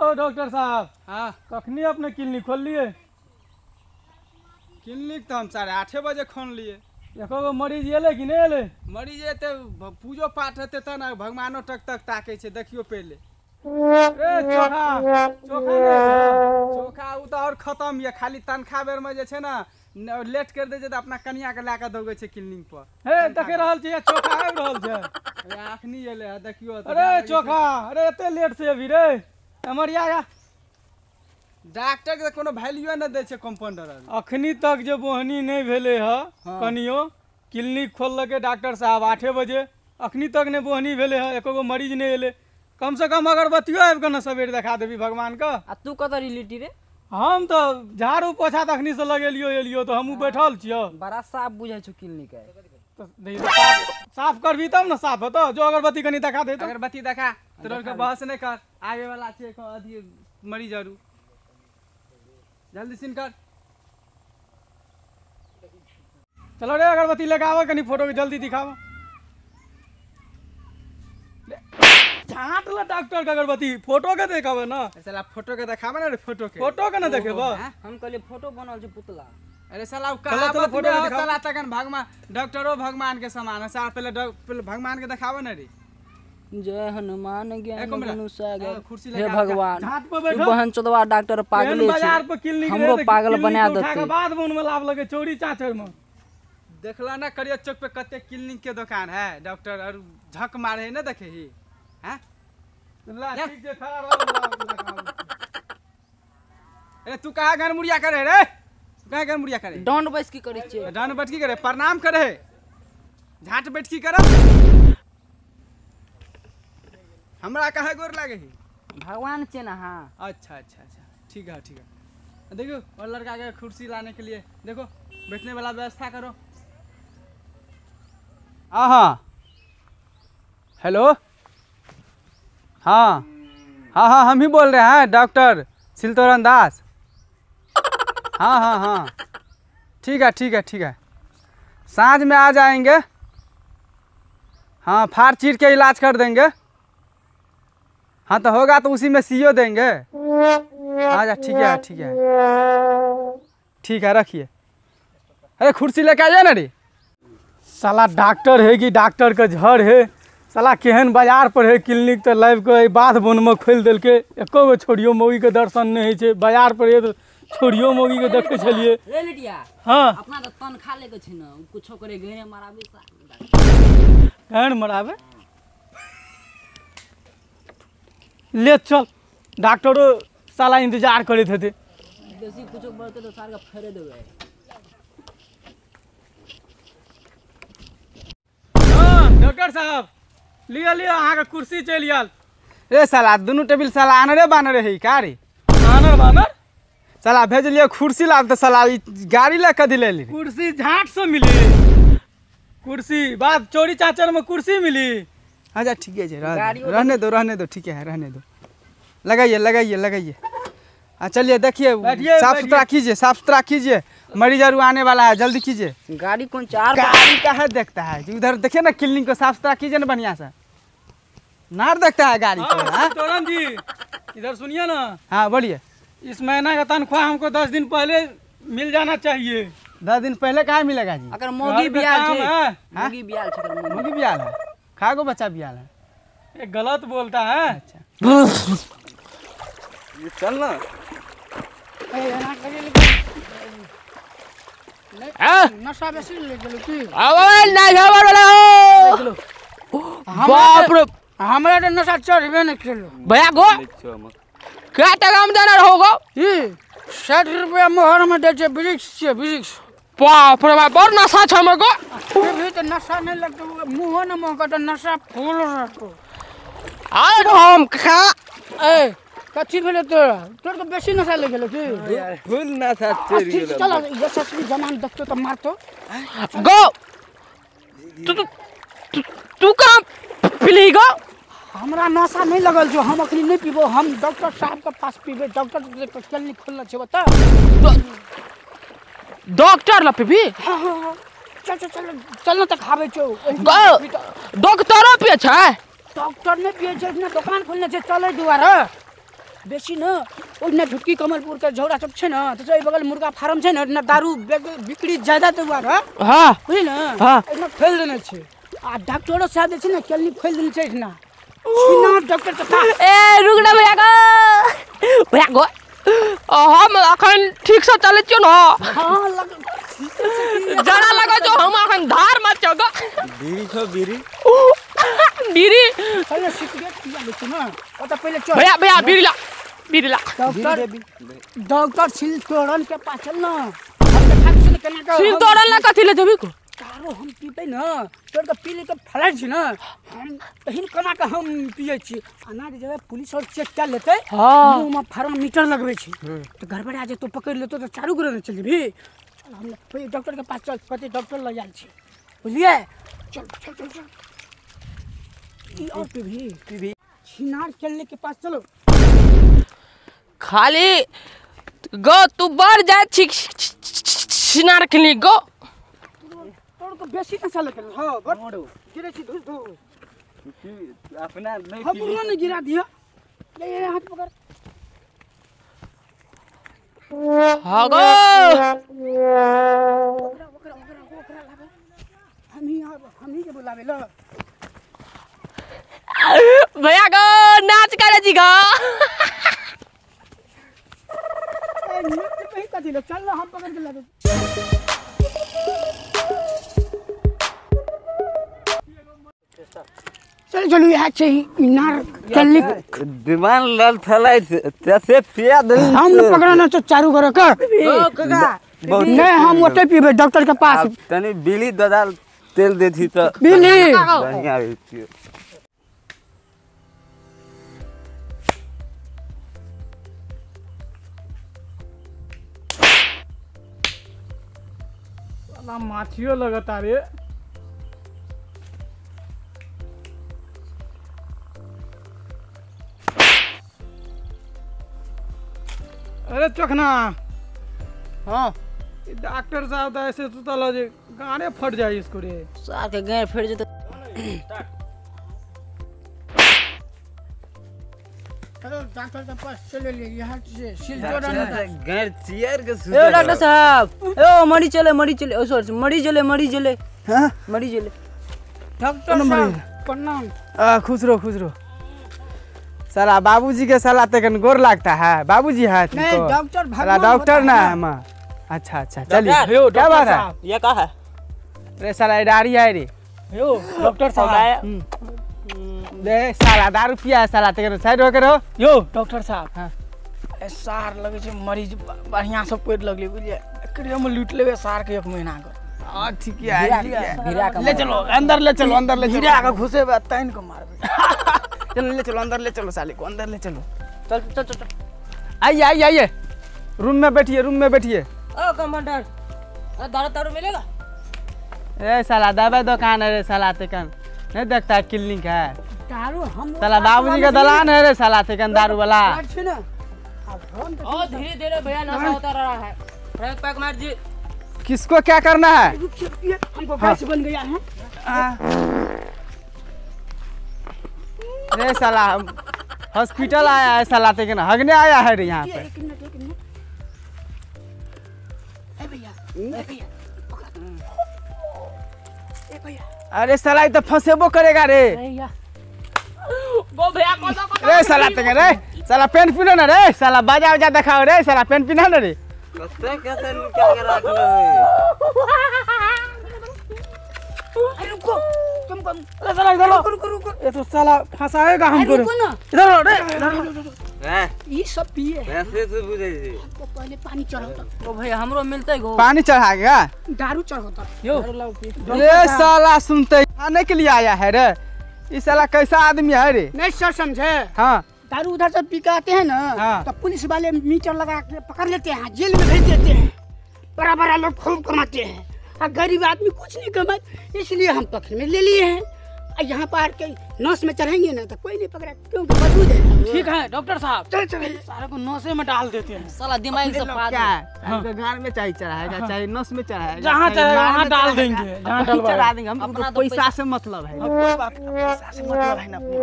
ओ doctor साहब। हाँ। कखनी अपने क्लिनिक खोललिए? क्लिनिक तो हम 8:30 बजे खोललिए। एको गो मरीज एलै कि नहि एलै? मरीज एते पूजो पाठ हेतै तब ने, भगवानो टक तक ताकै छै। देखियो पहिले। ए चोखा चोखा नहि चोखा ओ तऽ आओर खतम यऽ, खाली तनखा बेरमे जे छै ने लेट कर दै छै तऽ अपना कनिया के लए कऽ दौगै छै क्लिनिक पर। हे देख रहल छियै चोखा आबि रहल छै। अखनी एलै हँ देखियो। अरे चोखा, अरे एते लेट से अभी रे हमर या डॉक्टर के कोनो वैल्यू नहि दै छै कम्पाउंडर। अखनी तक जे बोहनी नहि भेलै हँ कनियो, क्लिनिक खोललकै डॉक्टर साहब 8 बजे, अखनी तक नहि बोहनी भेलै हँ, एको गो मरीज नहि एलै। कम से कम अगरबत्तियो आबि कऽ ने सवेर देखा देबी भगवान के। आ तू कतऽ रिलेटी रे? हम तऽ झाड़ू पोछा तऽ अखनी से लगेलियो एलियो तऽ हमहूँ बैठल छियो। बड़ा साफ बुझै छौ क्लिनिक है। साफ करबी तब ने साफ हेतौ। जो अगरबत्ती कनी देखा दे। अगरबत्ती देखा, तोरा के बहस नहि कर, आबे वाला छै अथी मरीज आरू, जल्दी सीन कर। चलो रे अगरबत्ती लगाओ कनी फोटो के जल्दी दिखाओ। झाँट ला डॉक्टर के अगरबत्ती फोटो के देखावे ना। साला फोटो के देखावे ना रे, फोटो के फोटो के ना देखेबो। हम कहलिए फोटो बनल छै पुतला। अरे साला उ कहावत फोटो के दिखाओ साला, तखन भगवान डॉक्टरो भगवान के समान है साला। पहले भगवान के देखावे ना रे। जय हनुमान ज्ञान गुण सागर। हे भगवान बहन चोदवा डॉक्टर पागल छै, हमरो पागल बना देतै। बाद में उनमे लाभ लगे चोरी चाचर में। देखला ना करिया चौक पे कते क्लिनिक के दुकान है, डॉक्टर और झक मारे है ना देखे ही। हैं ला ठीक जे खड़ा रह। अरे तू कहाँ गन मुड़िया करे रे? कहाँ गन मुड़िया करे? डंड बैस की करे छे? डंड बैठ की करे? प्रणाम करे, झाट बैठ की करे? हमरा कहाँ गोर लागे ही? भगवान छे ना। हाँ अच्छा अच्छा अच्छा ठीक है ठीक है। देखो और लड़का के कुर्सी लाने के लिए देखो बैठने वाला व्यवस्था करो। हाँ हाँ हेलो, हाँ हाँ हाँ हम ही बोल रहे हैं डॉक्टर सिलतोरन दास। हाँ हाँ हाँ ठीक है ठीक है ठीक है, साँझ में आ जाएंगे। हाँ फाड़ चीर के इलाज कर देंगे। हाँ तो होगा तो उसी में सीओ देंगे। हाँ जा ठीक है ठीक है ठीक है रखिए। अरे कुर्सी लेके आइए ना रे। साला डॉक्टर है कि डॉक्टर के झड़ है साला। केहन बाजार पर है क्लिनिक तो लाइव के बाध बन में खोलि देलकै, एको गो छोड़ियो मौगी के दर्शन नहीं होइ छै। बाजार पर है तो छोड़ियो मौगी के देखै छलियै। रे लिटिया, हाँ अपना तो तनखा लेके छै ने, कुछो करे घेरे मराबे घेर मराबे। ले चल डॉक्टरो साला इंतजार करैत हेतै। बेसी कुछो बोलते तो सार के फेरे देबै। हाँ डॉक्टर साहब लिअ लिअ अहाँके कुर्सी चलि आयल। रे साला दुनू टेबिल साला आनरे बानरे है का रे? आनर बानर साला भेजलियै कुर्सी लाब तऽ साला ई गाड़ी लए कऽ दिलेली। कुर्सी झाट से मिली कुर्सी, बात चोरी चाचर में कुर्सी मिली। अच्छा ठीक है रहने दो रहने दो ठीक है रहने दो। लगाइए लगाइए लगाइए। हाँ चलिए देखिए साफ सुथरा कीजिए साफ सुथरा कीजिए, मरीज आरू आने वाला है जल्दी कीजिए। गाड़ी कौन चार गाड़ी का है देखता है उधर देखिए ना, क्लिनिक को साफ सुथरा कीजिए ना बढ़िया से। नार देखता है गाड़ी को। हाँ तोरण जी इधर सुनिए ना। हाँ बोलिए। इस महीना का तनख्वाह हमको 10 दिन पहले मिल जाना चाहिए। 10 दिन पहले कहाँ मिलेगा जी? अगर मोगी बियाल है, मोगी बियाल है, मोगी बियाल है, खा गो बच्चा बियाल है। ये गलत बोलता है। अच्छा ये चल ना। नशा बेसी ले गेलो की? आवे नहीं खबर वाला हो। बाप रे हमरा तो नशा चढ़बे नहीं केलो भैया गो। क्या टका में देना रहोगो? ई 60 रुपया मोहर में दे छै वृक्ष छै वृक्ष। बाप रे बाप बड़ नशा छै हमर गो। भी तो नशा नहीं लगतो मुंह न मुंह का नशा फूल रहतो। आ हम खा ए कथी भेलै तोरा? तोर तो बेसी नशा लग गेलो की? फुल नशा चढ़ गेलो। चल यशस्वी जमान देखतो त मारतो गो। तू तू तू कहां पीली गो? हमरा नशा नहीं लगल जो, हम अखनी नहीं पीबो, हम डॉक्टर साहब के पास पीबे। डॉक्टर के क्लिनिक खोलना छै बता। डॉक्टर ल पीबी? हां हां चल चल चल चल न त खाबे छौ। डॉक्टरो पिए छै? डॉक्टर नहीं पिए छै, इतना दुकान खोलने छै चले दुआरे। बेसी न ओहिना झुटकी कमलपुर के झौड़ा सब छै न तऽ एहि बगल मुर्गा फार्म छै न, दारू बिक्री ज्यादा तऽ दुआरे हां बुझली न। हां एहिना खोलि देने छै आ डॉक्टरो साहब जे छै न क्लिनिक खोलि देने छै एहिना छिना डॉक्टर तऽ ए रुक ना भैया गो, भैया गो हम अखन ठीक से चलै छियौ न। हां लग जरा लगै छौ हम अखन धार मत छौ गो। बीड़ी छौ बीड़ी बीड़ी पहिले सिगरेट पिया लै छै न ओतऽ पहिले चल भैया भैया बीड़ी ला बीड़ी ला। डॉक्टर डॉक्टर सील तोड़न के पास चल न, हम देखा छी न केना के सील तोड़न ला कथी ले जेबी को दारू हम पीबै न तोड़ के पी ले के फलाइ छी न हम तहिन केना के हम पियै छी। अनाज जेबै पुलिस और चेक कए लेतै, मुँह मे फार्मामीटर लगबै छै तऽ गड़बड़ा जेतौ पकड़ि लेतौ तऽ चारू गोरे ने चलि जेबही। चल हम पहिले डॉक्टर के पास चल, कहतै डॉक्टर लग आयल छी बुझलियै। चल चल चल चल ई और पीबी पीबी छिनार चलने के पास चलो। खाली गो तू बढ़ जाय छी छिनार क्लिनिक गो तोड़ के बेसी नशा लगल। हां बड़ गिरे छी धुस धुस अपना नहीं हमरो ने गिरा दिया। ले ले हाथ पकड़। हां गो ओकरा ओकरा ओकरा ओकरा लाबे, हम ही के बुलावे ल भैया गो नाच करे जी गो। ए नाच पे ही कथी ले चल ना हम पकड़ के लाबे। चल चलू यहाँ छै इनार क्लिनिक दिवान लाल थलाई से पिया दे हम पकड़ना तो चारू गोरे के नहीं हम ओते पीबे डॉक्टर के पास। तनी बिली ददाल तेल देथी त बिली बढ़िया होती। साला माछियो लगता रे। अरे चखना हाँ डॉक्टर साहब तो ऐसे सुतल जे गाने फट जाए इसको रे। सार के गाड़ फट जेतै। चलो डॉक्टर के पास चले ले यहाँ से सील जोड़ना गाड़ चियर के सुतल। ए डॉक्टर साहब ए मरी चले मरी चले ओ सॉरी मरी चले मरी चले। हां मरी चले। डॉक्टर साहब प्रणाम। आ खुश रहो खुश रहो। साला बाबूजी के साला तकन गोर लगता है। बाबूजी है तुमको? नहीं डॉक्टर साला डॉक्टर ना है मां। अच्छा अच्छा चलिए क्या बात है ये का है रे साला दाढ़ी है रे। यो डॉक्टर साहब दे साला दारू पिया है साला तकन साइड होकर रहो। यो डॉक्टर साहब हां ए सार लगे छै मरीज बढ़िया से पड़ लगले बुझलिए, एकरे हम लूट लेबे सार के एक महीना के। हां ठीक है ले चलो अंदर ले चलो अंदर ले चलो भिड़ा के घुसेबे ताइन के मारबे। चलो ले चलो अंदर ले चलो साले को अंदर ले चलो। चल चल चल आइए आइए आइए रूम में बैठिए रूम में बैठिए। ओ कमांडर दारू तारू मिलेगा? ए साला दवा दुकान है रे साला तेकन नहीं देखता है क्लिनिक है दारू हम साला बाबूजी का दलान है रे साला तेकन दारू वाला। ओ धीरे धीरे भैया नशा होता रहा है। पैक पैक मार जी। किसको क्या करना है? हमको गैस बन गया है। रे साला हॉस्पिटल आया है साला तेकन हगने आया है रे यहाँ पे। एक मिनट एक मिनट ए भैया ए भैया ए भैया। अरे साला ये तो फंसेबो करेगा रे। गो भैया को रे साला तेकन रे साला पेन पीनो ना रे साला बाजा उजा दिखाओ रे साला पेन पीना ना रे। कते कते निकाल के रख ले। अरे रुको तुम कम अरे साला इधर लो रुको रुको ये तो साला फंसाएगा हमको। रुको ना इधर लो रे हैं ये सब पिए पैसे से बुझे छी हमको पहले पानी चढ़ाओ। ओ भैया हमरो मिलतै गो पानी चढ़ाएगा दारू चढ़ाओ यो रे साला सुनते खाने के लिए आया है रे। ये साला कैसा आदमी है रे? नहीं सर समझे। हाँ दारू उधर से पी के आते हैं ना हाँ। तो पुलिस वाले मीटर लगा के पकड़ लेते हैं जेल में भेज देते हैं। बड़ा बड़ा लोग खूब कमाते हैं और गरीब आदमी कुछ नहीं कमाते, इसलिए हम पकड़ में ले लिए हैं। यहाँ पर के नस में चढ़ेंगे ना तो कोई नहीं पकड़ा, क्योंकि बदबू है। ठीक है डॉक्टर साहब, चल चल सारे को नसे में डाल देते हैं। साला दिमाग से पागल है। गार में चाहे चढ़ाएगा, चाहे नस में चढ़ाएगा, जहाँ चाहे वहाँ डाल देंगे, जहाँ चढ़ा देंगे। हमको तो पैसा से मतलब है, कोई बात पैसा से मतलब है ना, अपने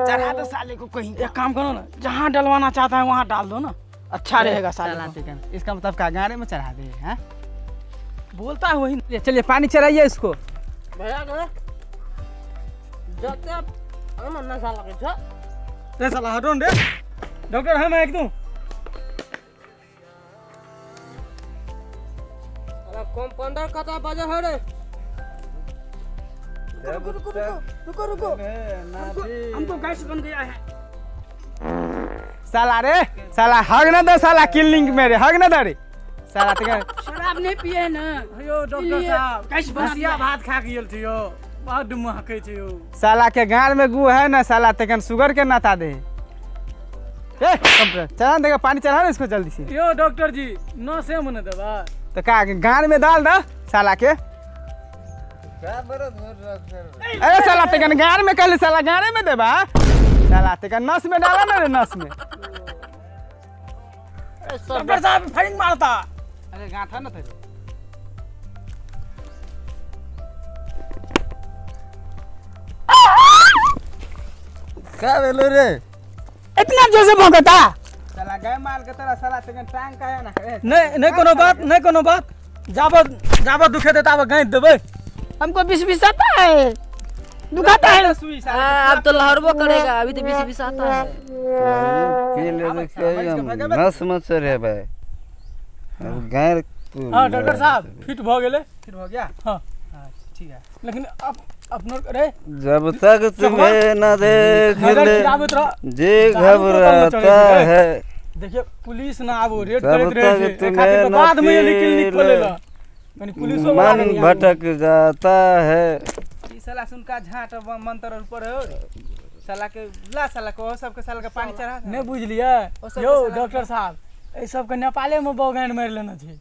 चढ़ा दो साले को कहीं। एक काम करो ना, जहाँ डलवाना चाहता है वहाँ डाल दो ना, अच्छा रहेगा साले। इसका मतलब का गारे में चढ़ा दे हैं, बोलता है वही। चलिए पानी चढ़ाइए इसको। भैया नशा लगे छ रे साला, हटो रे डॉक्टर, हम एक दूं। साला कंपाउंडर कता बजे है रे? रुको रुको रुको रुको, हमको गैस बन गया है। साला रे साला हग ना दे, साला क्लिनिक में रे हग ना दे रे साला। शराब नहीं पिए ना यो डॉक्टर साहब, बसिया भात खा गेल थियो, बड महकै छै यो। साला के गाल में गु है ना साला, तकन शुगर के नाता दे। ए कंप्यूटर चढ़ा देगा, पानी चढ़ा ना इसको जल्दी से। यो डॉक्टर जी नसे में न देबा तो का गाल में डाल दा साला के। अरे साला तकन गाल में कहले, साला गारे में देबा साला, तकन नस में डाला ना रे, नस में। डॉक्टर साहब फायरिंग मारता। अरे गांठा ना थे। का भेलो रे, इतना जोर से भौंकता? साला गाय मार के तोरा साला तकन टांग का है ना। नहीं नहीं कोनो बात नहीं, कोनो बात, जाबत जाबत दुखे दे ताबत गांठ देबै। हमको बिस बिसाता है, दुखाता है। अब तो लहरबो करेगा, अभी तो बिस बिसाता है। पी ले के नस में चढ़े भाई अब गाय। हां डॉक्टर साहब फिट भ गेलै, फिट भ गया। हां ठीक है, लेकिन अब अपनो रे जब तक तुम्हें न देख ले जे घबराता है। देखिए पुलिस ना आबो रेड करैत रहे छै, खातिर बाद में ये क्लिनिक खोलेला, यानी पुलिसो मन भटक जाता है। ई साला सुन का झाट मंत्र ऊपर हो साला के ला, साला को सबके साला के पानी चढ़ा नहीं बुझलिए यो डॉक्टर साहब, ए सब के नेपाले में बगान मारि लेने छै।